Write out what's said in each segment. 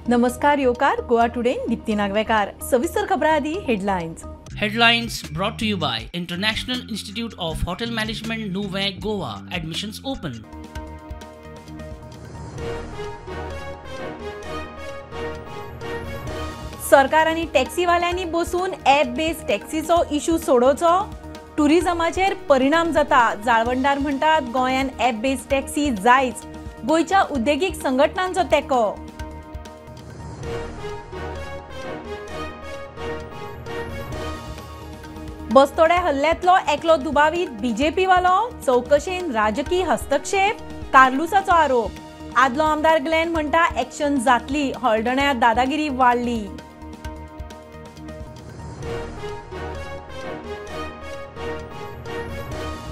नमस्कार येवकार गोवा टुडे दीप्ती नागवेकार. सविस्तर खबरां आदी headlines. Headlines brought to you by International Institute of Hotel Management, Nuvem, Goa. Admissions open. सरकार आनी टॅक्सीवाल्यांनी बसून ॲप बेस्ड टॅक्सीचो इशू सोडोवचो. टुरिझमाचेर परिणाम जाता. जाळवणदार म्हणटात गोंयान ॲप बेस्ड टॅक्सी जायच. गोंयच्या उद्देगीक संघटनांचो तेंको. बस्तोड्या हल्ल्यांतलो एकलो दुबावीत बीजेपीवालो. चवकशेन राजकीय हस्तक्षेप, कार्लुसाचो आरोप. आदलो आमदार ग्लॅन म्हणटा एक्शन जातली. हळदण्या दादागिरी वाडली.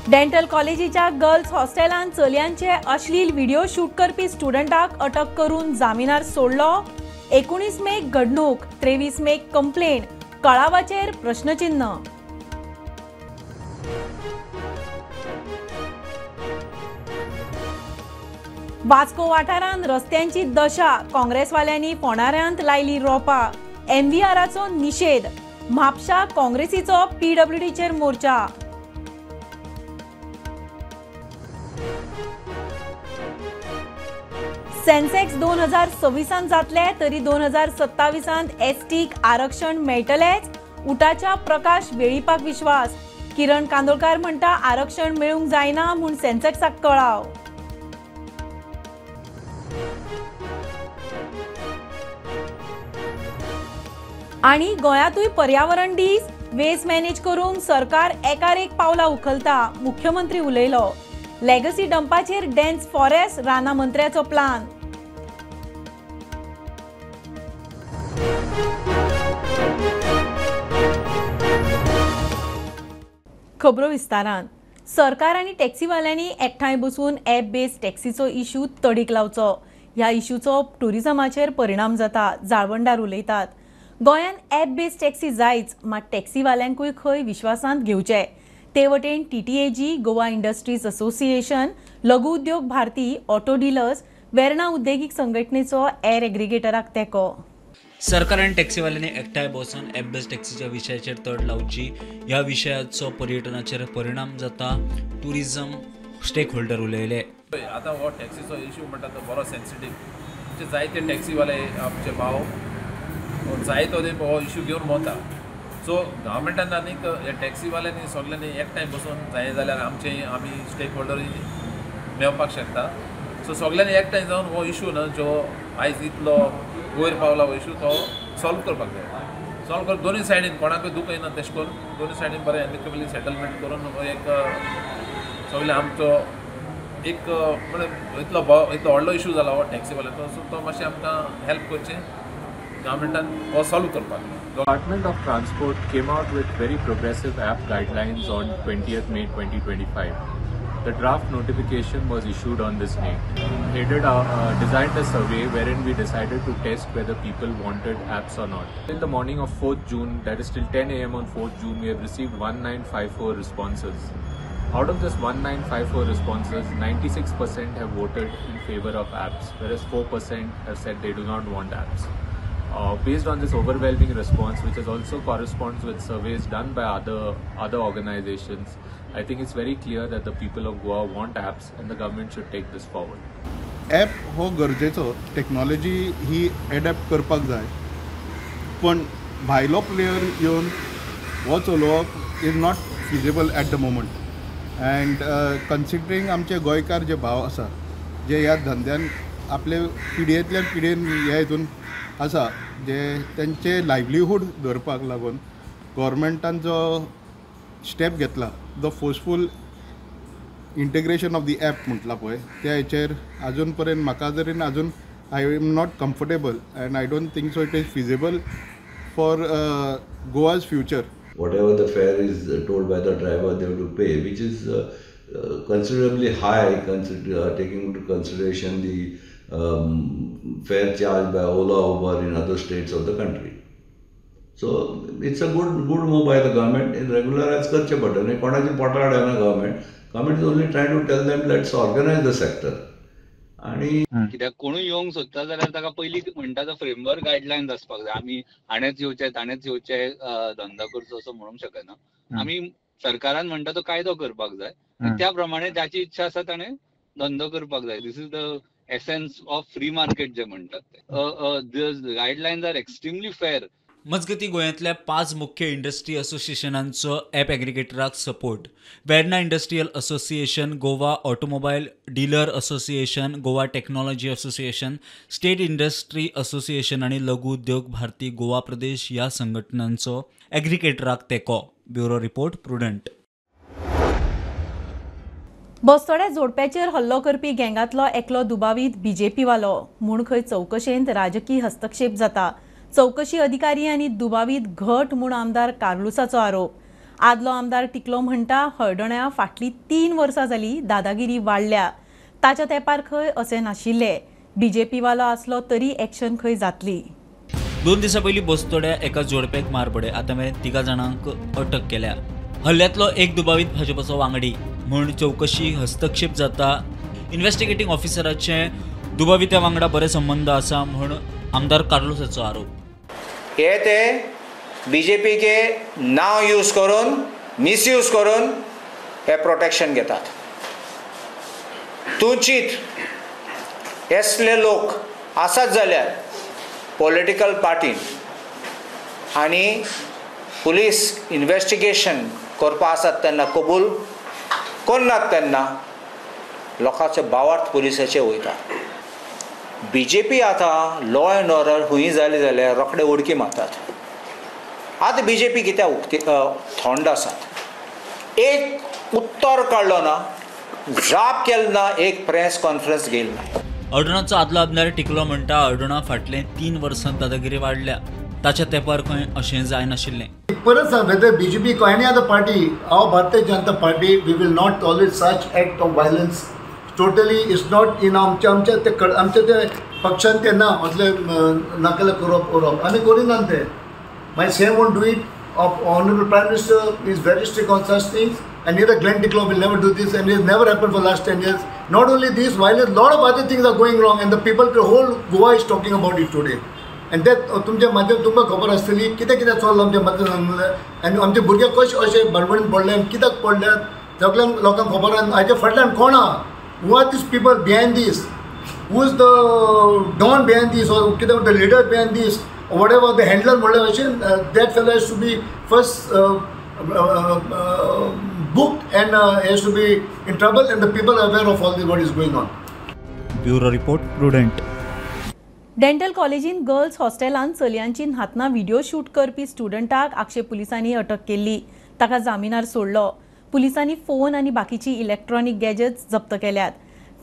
डेंटल कॉलेजीच्या गर्ल्स हॉस्टेलान चलयांचे अश्लील व्हिडिओ शूट करपी स्टुडंटाक अटक करून जामिनार सोडलो. 19 मेक घडणूक, 23 मेक कंप्लेन. कळावाचेर प्रश्नचिन्ह. वास्को वाठारांत रस्त्यांची दशा. काँग्रेसवाल्यांनी फोंडाऱ्यांत लायली रोपा. एमव्हीआराचो निशेध. म्हापशा काँग्रेसीचो पीडब्ल्यूडीचेर मोर्चा. सेन्सेक्स 2026 जातले तरी 2027 एसटीक आरक्षण मेळटलेच. उटाच्या प्रकाश वेळीपाक विश्वास. किरण कांदोळकार म्हणटा आरक्षण मेळूंक जायना म्हूण सेन्सेक्साक कळाव. आनी गोंयांतूय पर्यावरण दीस. वेस्ट मॅनेज करूंक सरकार एकार एक पावलां उखलता. मुख्यमंत्री उलयलो. लेगसी डंपाचेर डेन्स फॉरेस्ट रानां मंत्र्याचो प्लान. खबरो विस्तारान. सरकार आनी टॅक्सीवाल्यांनी एकठांय बसून ॲप बेस्ड टॅक्सीचो इशू तडीक लावचो. ह्या इशूचो टुरिझमाचेर परिणाम जाता. जाळवणदार उलयतात. गोंयान ॲप बेस्ड टॅक्सी जायच, मात टॅक्सीवाल्यांकूय खंय विश्वासांत घेवचे. ते वटेन TTAG, Goa industries association, Laghu Udyog Bharati, auto dealers, Verna उद्देगीक संघटनेचो एर एग्रिगेटराक तेंको. सरकार आनी टॅक्सीवाल्यांनी एकठांय बसून ॲप बेस्ड टॅक्सीच्या विशयाचेर तड लावची. ह्या विशयाचो पर्यटनाचेर परिणाम जाता. टुरिझम स्टेक होल्डर उलयले. आतां हो टॅक्सीचो इशू म्हणटा तो बरो सेन्सिटीव. आमचे जायते टॅक्सीवाले आमचे भाव जायतो तेंप हो इशू घेवन भोंवता. सो गव्हर्मेंटान आनीक ह्या टॅक्सीवाल्यांनी सगल्यांनी एकठांय बसून जाय जाल्यार आमचे आमी स्टेक होल्डर मेळपाक शकता. सो सगल्यांनी एकठांय जावन हो इशू न्हू जो आयज इतलो वयर पावला हो इशू तो सॉल्व करपाक जाय. सॉल्व करून दोनूय सायडीन कोणाकूय दुखयना तशें करून दोनूय सायडीन बरें एमिकेबली सेटलमेंट करून हो एक सगळें आमचो एक म्हणल्यार इतलो इतलो व्हडलो इशू जाला हो टॅक्सीवाल्यांचो. सो तो मातशें आमकां हेल्प करचें गव्हर्मेंटान हो सॉल्व करपाक. Department of Transport came out with very progressive app guidelines on 20th May 2025. The draft notification was issued on this date. Designed a survey wherein we decided to test whether people wanted apps or not. In the morning of 4th June, that is till 10 a.m. on 4th June, we have received 1954 responses. Out of this 1954 responses, 96% have voted in favor of apps, whereas 4% have said they do not want apps. Based on this overwhelming response, which is also corresponds with surveys done by other organizations, I think it's very clear that the people of Goa want apps and the government should take this forward. App हो गरजेचो, technology ही adapt करपाक जाय, पण भायलो player येवन हो चलोवप is not feasible at the moment. And considering आमचे गोंयकार जे भाव आसा जे ह्या धंद्यान आपले पिढयेंतल्यान पिढयेन ह्या हितून आसा, जे तेंचे लायवलीहूड दवरपाक लागून गव्हर्मेंटान जो स्टेप घेतला, the forceful integration of the app म्हटला पळय, त्या हेचेर आजून पर्यंत म्हाका तरी आजून I am not comfortable and I don't think so it is feasible for Goa's future. Whatever the fare is told by the driver, they have to pay, which is considerably high, taking into consideration the fare charged by Ola, Uber in other states of the country. So it's a good move by the government. In regularize करचे पडटलें, कोणाची पोटार येना government. Government is only trying to tell them, let's organize the sector. आनी कित्याक कोणूय येवंक सोदता जाल्यार ताका पयलीं म्हणटा तो फ्रेमवर्क गायडलायन्स आसपाक जाय. आमी हाणेंच येवचें ताणेंच येवचें धंदो करचो असो म्हणूंक शकना. आमी सरकारान म्हणटा तो कायदो करपाक जाय, त्या प्रमाणे जाची इच्छा आसा ताणें धंदो करपाक जाय. This is the essence of free market जे म्हणटात ते. Guidelines are extremely fair. मजगती गोंयांतल्या 5 मुख्य इंडस्ट्री असोसिएशनांचो ॲप एग्रिगेटराक support. Verna industrial association, Goa automobile dealer association, Goa technology association, state industry association आनी लघु उद्योग भारती गोवा प्रदेश ह्या संघटनांचो एग्रिगेटराक तेंको. Bureau report, Prudent. बस्तोड्या जोडप्याचेर हल्लो करपी गँगांतलो एकलो दुबावीत बीजेपीवालो म्हूण खंय चवकशेंत राजकीय हस्तक्षेप जाता. चवकशी अधिकारी आनी दुबावीत घट म्हूण आमदार कार्लुसाचो आरोप. आदलो आमदार टिकलो म्हणटा हळदोण्या फाटली 3 वर्सां जाली दादागिरी वाडल्या, ताच्या तेंपार खंय अशें नाशिल्लें. बीजेपीवालो आसलो तरी एक्शन खंय जातली. 2 दिसां पयलीं बस्तोड्या एका जोडप्याक मार पडे. आतां मेरेन 3 जाणांक अटक केल्या. हल्ल्यांतलो एक दुबावीत भाजपाचो वांगडी म्हूण चवकशी हस्तक्षेप जाता. इन्व्हेस्टिगेटिंग ऑफिसराचे दुबावित्या वांगडा बरे संबंद आसा म्हूण आमदार कार्लुसाचो आरोप. हे ते बीजेपीके नांव यूज करून मिसयूज करून हे प्रोटेक्शन घेतात. तूं चीत असले लोक आसात जाल्यार पॉलिटिकल पार्टी आनी पुलीस इन्वेस्टिगेशन करपा आसात तेन्ना कबूल करनात, तेन्ना लोकांचे बावार्थ पुलिसाचे वयता. बीजेपी आतां लॉ एंड ऑर्डर हुंय जाली जाल्यार रोखडे उडकी मारतात. आतां बीजेपी कित्याक उक्ती थंड आसात. एक उत्तर काडलो ना, जाप केलो ना, एक प्रेस कॉन्फरन्स घेयली ना. हळदोणाचो आदलो आमदार टिकलो म्हणटा हळदोणा फाटले 3 वर्सां दादागिरी वाडल्या, ताच्या तेंपार खंय अशें जायनाशिल्लें. परत सांग, whether BJP or any other party, our Bharatiya Janata Party, we will not tolerate such act of violence. Totally it's not in आमच्या आमच्या ते आमच्या ते पक्षान ते ना असले नाकाले करप करप आमी करिनात ते. मागीर same won't do it. Honourable prime minister is very strict on such things and neither Glenn Ticlo will never do this and it never happen for last 10 years. Not only this violence, lot of other things are going wrong and the people, the whole Goa is talking about it today. And that तुमच्या माध्यम तुमकां खबर आसतली कितें कितें चल्लां आमच्या मतदारसंघांत आनी आमचे भुरगे कशे अशे बडबडीन पडले आनी कित्याक पडल्यात सगळ्यांक लोकांक खबर आसा. हाच्या फाटल्यान कोण आहा, who are these people behind this, who is the don behind this or कितें म्हणटा leader behind this, whatever the handler म्हणल्यार अशें that fellow has to be first booked and has to be in trouble and the people are aware of all the what is going on. Bureau report, Prudent. Dental कॉलेजीन girls हॉस्टेलान चलयांची न्हातना video shoot करपी स्टुडंटाक आक्षे पुलिसांनी अटक केल्ली. ताका जामिनार सोडलो. पुलिसांनी phone आनी बाकीची इलेक्ट्रॉनिक गॅजेट्स जप्त केल्यात.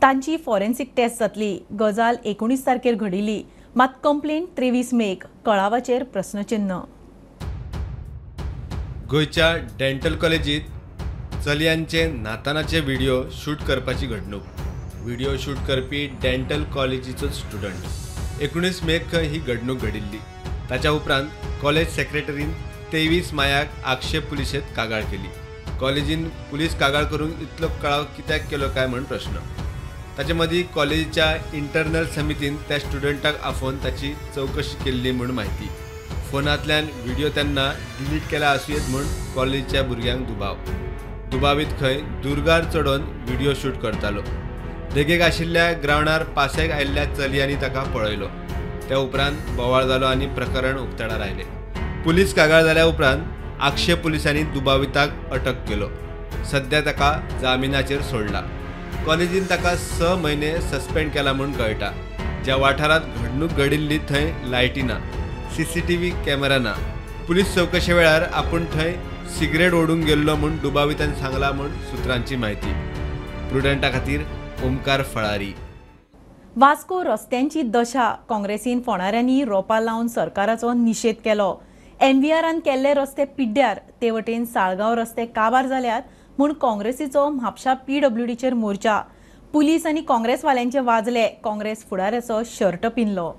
तांची फॉरेन्सिक टेस्ट जातली. गजाल 19 तारखेर घडिल्ली, मात कंप्लेंट 23 मेक. कळावाचेर प्रस्नचिन्ह. गोंयच्या डेंटल कॉलेजीत चलयांचे न्हातानाचे व्हिडिओ शूट करपाची घडणूक. व्हिडिओ शूट करपी डेंटल कॉलेजीचो स्टुडंट. 19 मेक ही घडणूक घडिल्ली. ताच्या उपरांत कॉलेज सेक्रेटरीन 23 मायाक आक्षे पुलिशेंत कागाळ केली. कॉलेजीन पुलीस कागाळ करूंक इतलो कळाव कित्याक केलो काय म्हूण प्रश्न. ताचे मदीं कॉलेजीच्या इंटरनल समितीन त्या स्टुडंटाक आफोवन ताची चवकशी केल्ली म्हूण म्हायती. फोनांतल्यान व्हिडिओ तेन्ना डिलीट केला आसूं येत म्हूण कॉलेजीच्या भुरग्यांक दुबाव. दुबावीत खंय दुर्गार चडोवन व्हिडिओ शूट करतालो. देगेक आशिल्ल्या ग्रावंडार पासयेक आयिल्ल्या चलयांनी ताका पळयलो. त्या उपरांत बोवाळ जालो आनी प्रकरण उक्ताडार आयलें. पुलीस कागाळ जाल्या उपरांत आक्षे पुलिसांनी दुबाविताक अटक केलो. सध्या ताका जामिनाचेर सोडला. कॉलेजीन ताका 6 म्हयने सस्पेंड केला म्हूण कळटा. ज्या वाठारांत घडणूक घडिल्ली थंय लायटी ना, CCTV camera ना. पुलीस चवकशे वेळार आपूण थंय सिगरेट ओडूंक गेल्लो म्हूण दुबावितान सांगला म्हूण सुत्रांची म्हायती. प्रुडंटा खातीर ओमकार फळारी. वास्को रस्त्यांची दशा. काँग्रेसीन फोणाऱ्यांनी रोपा लावन सरकाराचो निशेध केलो. एमव्हीआरान केल्ले रस्ते पिड्ड्यार, ते वटेन साळगांव रस्ते काबार जाल्यात म्हूण काँग्रेसीचो म्हापशा पीडब्ल्यूडीचेर मोर्चा. पुलीस आनी काँग्रेसवाल्यांचे वाजले. काँग्रेस फुडाऱ्याचो शर्ट पिनलो.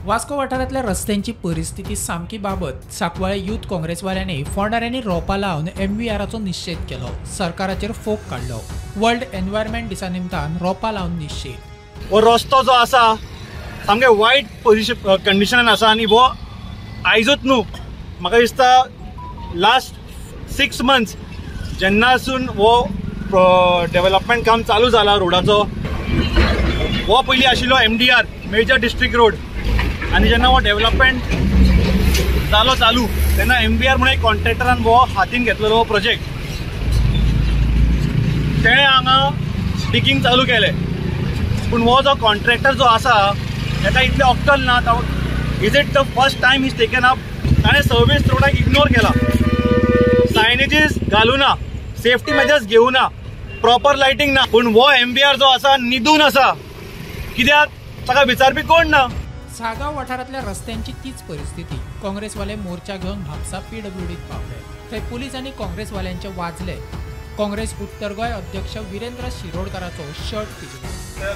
वास्को वाठारांतल्या रस्त्यांची परिस्थिती सामकी बाबत. सांकवाळे यूथ काँग्रेसवाल्यांनी फोंडाऱ्यांनी रोपां लावन एमव्हीआराचो निशेध केलो. सरकाराचेर फोग काडलो. वर्ल्ड एनवायरमेंट दिसा निमतान रोपां लावन निशेध. हो रस्तो जो आसा सामके वायट पोजिशन कंडिशनान आसा आनी हो आयजूच न्हू, म्हाका दिसता लास्ट 6 मंथ्स जेन्नासून हो डेव्हलपमेंट काम चालू जाला रोडाचो, हो पयलीं आशिल्लो MDR major district road, आनी जेन्ना हो डेव्हलपमेंट जालो चालू तेन्ना MDR म्हणून एक कॉन्ट्रॅक्टरान हो हातीन घेतलेलो हो प्रोजेक्ट, तेणें हांगा डिगींग चालू केलें. पूण हो जो कॉन्ट्रॅक्टर जो आसा ताका इतलें अक्कल ना. Is it the first time is taken up? ताणें सर्वीस रोडाक इग्नोर केला, सायनेजीस घालूना, सेफ्टी मेजर्स घेवना, प्रॉपर लायटींग ना. पूण हो MVR जो आसा न्हिदून आसा, कित्याक ताका विचारपी कोण ना. साळगांव वाठारांतल्या रस्त्यांची तीच परिस्थिती. काँग्रेसवाले मोर्चा घेवन म्हापसा पीडब्ल्यूडीत पावले. थंय पुलीस आनी काँग्रेसवाल्यांचे वाजले. काँग्रेस उत्तर गोंय अध्यक्ष विरेंद्र शिरोडकाराचो शर्ट पिजलो.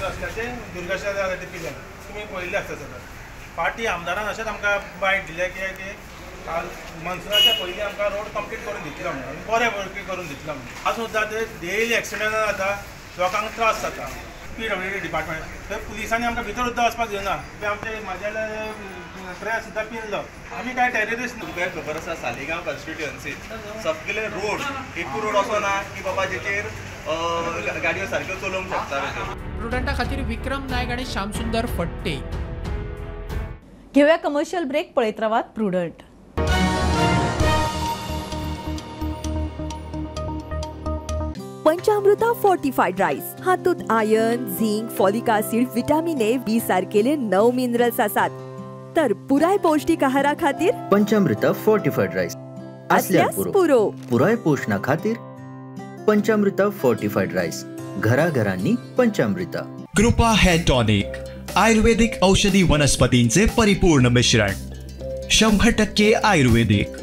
रस्त्याचे दुर्दशा जाता ती पिजन तुमी पळयल्ले आसता सगळं. पार्टी आमदारान अशेंच आमकां बायट दिल्या की काल मनसुनाच्या पयलीं आमकां रोड कंप्लीट करून दितलो म्हणून, बरे पैकी करून दितलो म्हणून. आज सुद्दां ते डेली एक्सिडंट जाता, लोकांक त्रास जाता. PWD department थंय पुलिसांनी आमकां भितर सुद्दां वचपाक दिना. ते आमचे म्हाज्या ड्रेस सुद्दां पिनलो. आमी कांय टेररिस्ट न्हू. तुका खबर आसा सालिगांव कॉन्स्टिट्युएन्सीत सगळे रोड एकूय रोड असो ना की बाबा जेचेर गाडयो सारक्यो चलोवंक शकता. प्रुडंटा खातीर विक्रम नायक आनी श्यामसुंदर फट्टे. घेवया कमर्शियल ब्रेक. पळयत रावात प्रुडंट. पंचामृता फोर्टिफाईड राईस हातूंत iron, zinc, folic acid, vitamin A, B सारकेले 9 मिनरल्स आसात. तर पुराय पौष्टिक आहारा खातीर पंचामृता फोर्टिफाईड राईस असल्यार पुरो. पुराय पोषणा खातीर पंचामृता फोर्टिफाईड राईस, घराघरांनी पंचामृता. कृपा हेअर टॉनिक, आयुर्वेदिक औषधी वनस्पतींचे परिपूर्ण मिश्रण, 100% आयुर्वेदिक.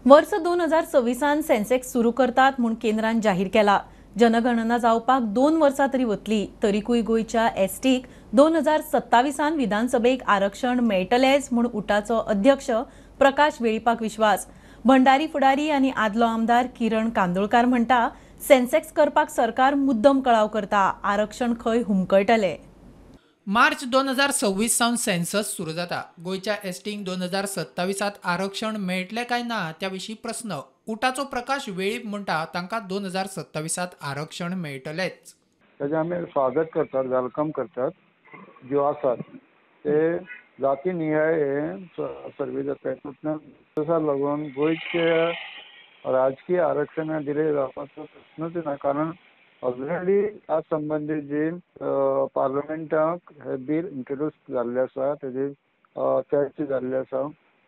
वर्स 2026 सेन्सेक्स सुरू करतात म्हूण केंद्रान जाहीर केला. जनगणना जावपाक 2 वर्सां तरी वतली. तरीकूय गोंयच्या एसटीक 2027 विधानसभेक आरक्षण मेळटलेंच म्हूण उटाचो अध्यक्ष प्रकाश वेळीपाक विश्वास. भंडारी फुडारी आनी आदलो आमदार किरण कांदोळकार म्हणटा सेन्सेक्स करपाक सरकार मुद्दम कळाव करता, आरक्षण खंय हुमकळटले. मार्च 2026 सावन सेन्सस सुरू जाता. गोंयच्या एसटींक 2027 आरक्षण मेळटलें काय ना त्या विशीं प्रस्न. उटाचो प्रकाश वेळीप म्हणटा तांकां 2027 आरक्षण मेळटलेंच. ताजें आमी स्वागत करतात, welcome करतात. ज्यो आसात ते जाती निहाय हे सर्वे जाता ताका लागून गोंयचे राजकीय आरक्षण दिले जावपाचो प्रस्नूच ना, कारण ऑलरेडी ह्या संबंदीत जी पार्लमेंटाक हे बील इंट्रोड्यूस जाल्लें आसा, तेजी चर्चा जाल्ली आसा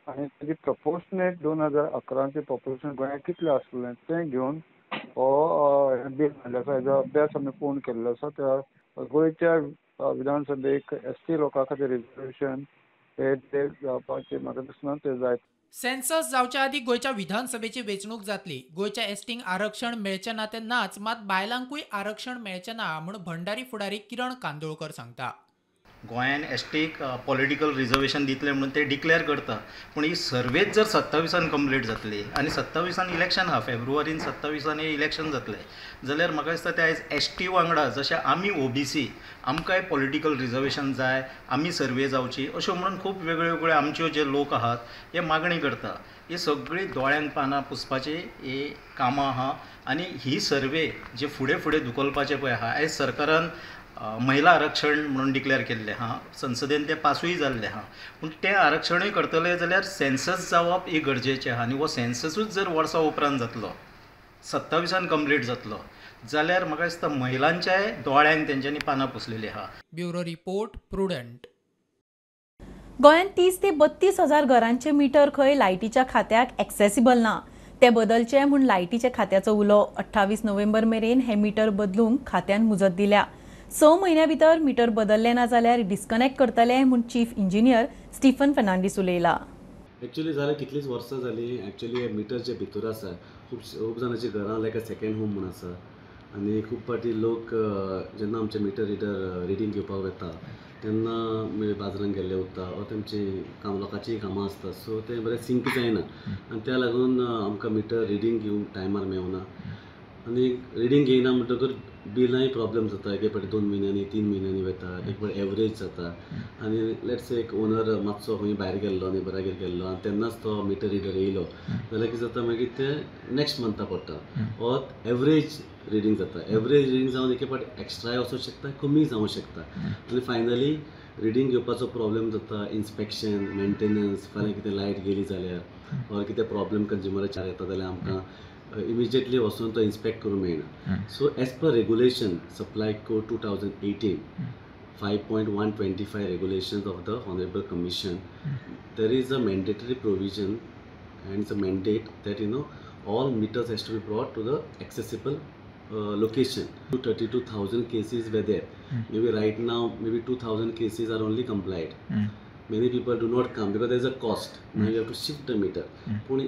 आनी तेजी प्रपोर्शनेट 2011 पॉप्युलेशन गोंयांत कितलें आसलें तें घेवन हो हें बील हाडलें आसा. हेजो अभ्यास आमी पूर्ण केल्लो आसा. त्या गोंयच्या विधानसभेक ST लोकां खातीर रिजर्वेशन हे ते जावपाचें म्हाका दिसना तें जायत. सेन्सस जावच्या आदी गोंयच्या विधानसभेची वेंचणूक जातली. गोंयच्या एसटींक आरक्षण मेळचें ना तें नाच, मात बायलांकूय आरक्षण मेळचें ना म्हूण भंडारी फुडारी किरण कांदोळकर सांगता. गोंयान एसटीक पॉलिटिकल रिजर्वेशन दितले म्हणून ते डिक्लेअर करता, पूण ही सर्वेच जर 27 कंप्लीट जातली आनी 27 इलेक्शन आहा, फेब्रुवारीन 27 इलेक्शन जातलें जाल्यार म्हाका दिसता ते आयज एसटी वांगडा जशें आमी OBC आमकांय पॉलिटिकल रिजर्वेशन जाय, आमी सर्वे जावची अश्यो म्हणून खूब वेगळ्यो वेगळ्यो आमच्यो जे लोक आहात हे मागणी करता. ही सगळी दोळ्यांक पानां पुसपाची ही कामां आहा आनी ही सर्वे जे फुडें फुडें धुकलपाचें पळय आहा. आयज सरकारान महिला आरक्षण म्हणून डिक्लेअर केल्लें आहा, संसदेन तें पासूय जाल्लें आहा, पूण तें आरक्षणूय करतले जाल्यार सेन्सस जावप ही गरजेचें आहा आनी हो सेन्ससूच जर वर्सा उपरांत जातलो, 27 कंप्लीट जातलो जाल्यार म्हाका दिसता महिलांच्याय दोळ्यांक तेंच्यांनी पानां पुसलेलीं आहा. Bureau report, Prudent. गोंयांत 30 ते 32 हजार घरांचे मिटर खंय लायटीच्या खात्याक एक्सेसिबल ना, ते बदलचे म्हूण लायटीच्या खात्याचो उलो. 28 नोव्हेंबर मेरेन हे मिटर बदलूंक खात्यान मुजत दिल्या. 6 म्हयन्या भितर मिटर बदलले ना जाल्यार डिस्कनेक्ट करतले म्हूण चीफ इंजिनियर स्टीफन फर्नांडीस उलयला. एक्चुअली जालें कितलींच वर्सां जालीं, एक्चुअली हे मिटर जे भितर आसा खूब जाणांची घरां लायक अ सेकेंड होम म्हूण आसा आनी खूब फावटी लोक जेन्ना आमचे मिटर रिडर रिडींग घेवपाक वता तेन्ना बाजारान गेल्ले उरता वा तेमची काम लोकांचीं कामां आसता, सो तें बरें सिंक जायना आनी त्या लागून आमकां मिटर रिडींग घेवंक टायमार मेळना आनी रिडींग घेयना म्हणटकूच बिलांय प्रॉब्लम जाता. एक फावटी 2 म्हयन्यांनी 3 म्हयन्यांनी वता, एक फावटी एवरेज जाता आनी let's एक ओनर मातसो खंय भायर गेल्लो, नेबरागेर गेल्लो आनी तेन्नाच तो मिटर रिडर येयलो जाल्यार कितें जाता मागीर तें नेक्स्ट मंथा पडटा ऑर एवरेज रिडींग जाता. एवरेज रिडींग जावन एके फावटी एक्स्ट्राय वचूंक शकता, कमी जावंक शकता आनी फायनली रिडींग घेवपाचो प्रॉब्लम जाता. इन्स्पेक्शन, मेंटेनन्स, फाल्यां कितें लायट गेली जाल्यार ऑर कितें प्रॉब्लम कंज्युमराचेर येता जाल्यार आमकां इमिजिएटली वचून तो इन्स्पेक्ट करूंक मेळना. So as per regulation supply code 2018 5.125 regulations of the honourable commission, there is a mandatory provision and it's a mandate that you know all meters has to be brought to the accessible location. 32,000 cases were there. Maybe right now maybe 2,000 cases are only complied. Many people do not come because there is a cost. Now you have to shift the meter. पूण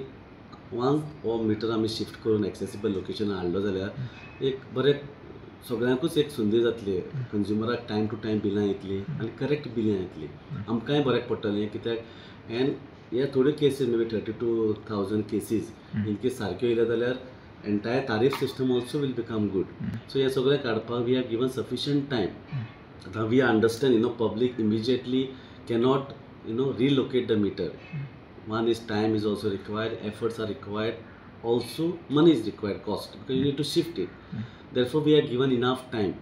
ones हो metre आमी shift करून accessible location हाडलो जाल्यार एक बरें सगळ्यांकूच एक संदी जातली, कंज्युमराक टायम टू टायम बिलां येतली आनी करेक्ट बिलां येतली, आमकांय बऱ्याक पडटलें कित्याक एन्ड हे थोड्यो cases maybe 32,000 cases in case सारक्यो येयल्या जाल्यार entire tariff system also will become good. So हे सगळें काडपाक we have given sufficient time. आतां we understand you know public immediately cannot you know relocate the meter. One is time is also required, efforts are required, also money is required, cost, because you need to shift it. Therefore we are given enough time.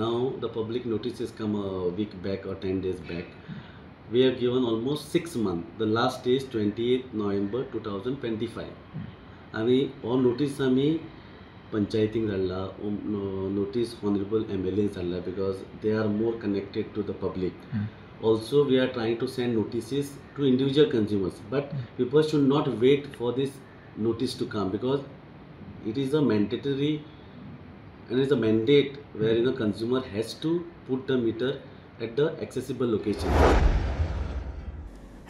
Now the public notice has come a week back or 10 days back. We have given almost 6 months. The last day is 28th November 2025. आनी हो notice आमी पंचायतीक धाडला, notice honourable MLA धाडला because they are more connected to the public. Also we are trying to send notices to individual consumers, but people should not wait for this notice to come because it is a mandatory and it's a mandate where you know consumer has to put the meter at the accessible location.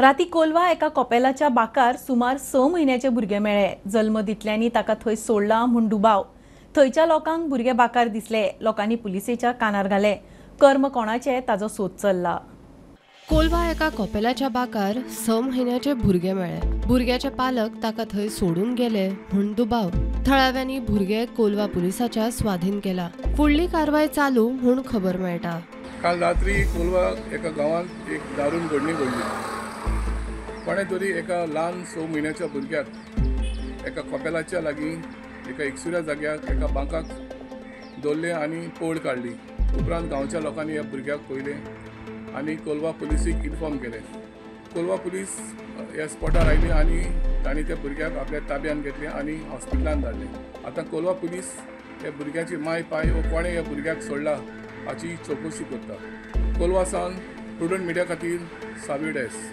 राती कोलवा एका कोपेलाच्या बाकार सुमार 6 म्हयन्याचे भुरगे मेळ्ळे. जल्म दितल्यांनी ताका थंय सोडला म्हूण दुबाव. थंयच्या लोकांक भुरगे बाकार दिसले. लोकांनी पुलिसेच्या कानार घाले. कर्म कोणाचे ताजो सोद चल्ला. कोलवा एका कोपेलाच्या बाकार 6 म्हयन्याचे भुरगे मेळ्ळे. भुरग्याचे पालक ताका थंय सोडून गेले म्हूण दुबाव. थळाव्यांनी भुरगे कोलवा पुलिसाच्या स्वाधीन केला. फुडली कारवाय चालू म्हूण खबर मेळटा. काल रात्री कोलवा एका गांवांत एक दारूण घडणी घडली. कोणें तरी एका ल्हान 6 म्हयन्याच्या भुरग्याक एका कोपेलाच्या लागीं एका एकसुऱ्या जाग्याक एका बांकाक दवरलें आनी पळ काडली. उपरांत गांवच्या लोकांनी ह्या भुरग्याक पळयलें आनी कोलवा पुलिसीक इन्फॉर्म केलें. कोलवा पुलीस ह्या स्पॉटार आयली आनी तांणी त्या भुरग्याक आपल्या ताब्यान घेतलें आनी हॉस्पिटलान धाडलें. आतां कोलवा पुलीस ह्या भुरग्याची माय पाय वो कोणें ह्या भुरग्याक सोडला हाची चवकशी करता. कोलवा सावन प्रुडंट मिडिया खातीर सावी डेस.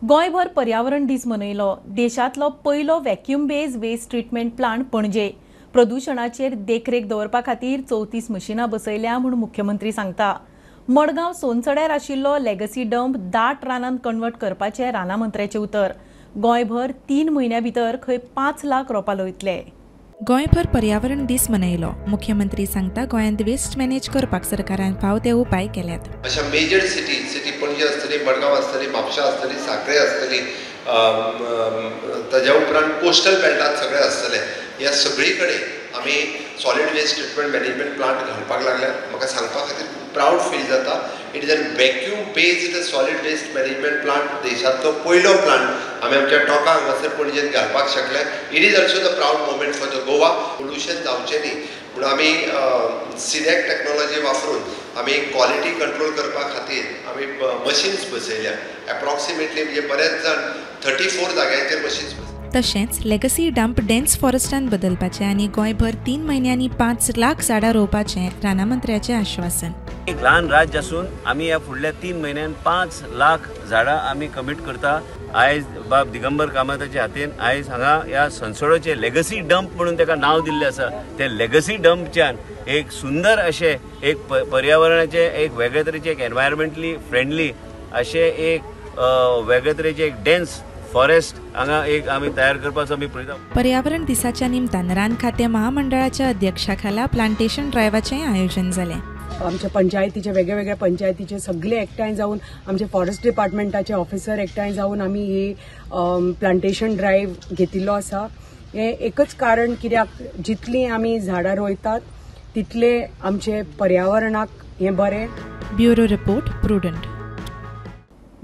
गोंयभर पर्यावरण दीस मनयलो. देशांतलो पयलो vacuum based waste treatment plant Panaji. प्रदुशणाचेर देखरेख दवरपा खातीर 34 मशिनां बसयल्या म्हूण मुख्यमंत्री सांगता. मडगांव सोनसड्यार आशिल्लो लेगसी डंप दाट रानांत कन्वर्ट करपाचें रानां मंत्र्याचें उतर. गोंयभर 3 म्हयन्यां भितर खंय 5 लाख रोपां रोयतले. गोंयभर पर्यावरण दीस मनयलो. मुख्यमंत्री सांगता गोंयांत वेस्ट मॅनेज करपाक सरकारान फाव ते उपाय केल्यात. अशा मेजर सिटी पणजी आसतली, मडगांव आसतली, म्हापशा आसतली, साखळे आसतली, ताज्या उपरांत कोस्टल बेल्टात सगळे आसतले. ह्या सगळी कडेन आमी solid waste treatment management plant घालपाक लागल्यात. म्हाका सांगपा खातीर खूब प्रावड फील जाता. It is a vacuum based solid waste management plant. देशांतलो पयलो प्लांट आमी आमच्या टोका हांगासर पणजेंत घालपाक शकले. It is also the proud moment for the Goa. Pollution जावचें न्ही म्हणून आमी सिडॅक टॅक्नोलॉजी वापरून आमी क्वॉलिटी कंट्रोल करपा खातीर आमी मशीन्स बसयल्या. एप्रॉक्सिमेटली म्हणजे बरेच जाण 34 जाग्यांचेर मशीन्स बसयल्या. तशेंच लेगसी डंप डेन्स फॉरेस्टान बदलपाचें आनी गोंयभर 3 म्हयन्यांनी 5 लाख झाडां रोवपाचें रानां मंत्र्याचें आश्वासन. एक ल्हान राज्य आसून आमी ह्या फुडल्या 3 म्हयन्यान 5 लाख झाडां आमी कमीट करता. आयज बाब दिगंबर कामताच्या हातीन आयज हांगा ह्या सनसोडोचे लेगसी डंप म्हणून ताका नांव दिल्लें आसा. ते लेगसी डंपच्यान एक सुंदर अशें एक पर्यावरणाचें एक वेगळे तरेचें एक एनवायरमेंटली फ्रेंडली अशें एक वेगळे तरेचें एक डेन्स फॉरेस्ट हांगा एक आमी तयार करपाचो आमी पळयता. पर्यावरण दिसाच्या निमतान रान खातें महामंडळाच्या अध्यक्षाखाला प्लांटेशन ड्रायव्हाचें आयोजन जालें. आमच्या पंचायतीचे वेगळ्या पंचायतीचे सगळे एकठांय जावन आमचे फॉरेस्ट डिपार्टमेंटाचे ऑफिसर एकठांय जावन आमी ही प्लांटेशन ड्रायव्ह घेतिल्लो आसा. हें एकच कारण कित्याक जितलीं आमी झाडां रोयतात तितले आमचे पर्यावरणाक हें बरें. Bureau report, Prudent.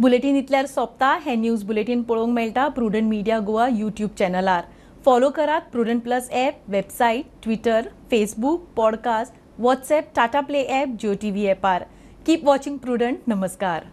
Bulletin इतल्यार सोंपता. हें न्यूज बुलेटीन पळोवंक मेळटा प्रुडंट मिडिया गोवा यूट्यूब चॅनलार. फॉलो करात Prudent plus app, website, Twitter, Facebook, podcast, WhatsApp, Tata Play app, Jio TV ॲपार. Keep watching prudent. नमस्कार.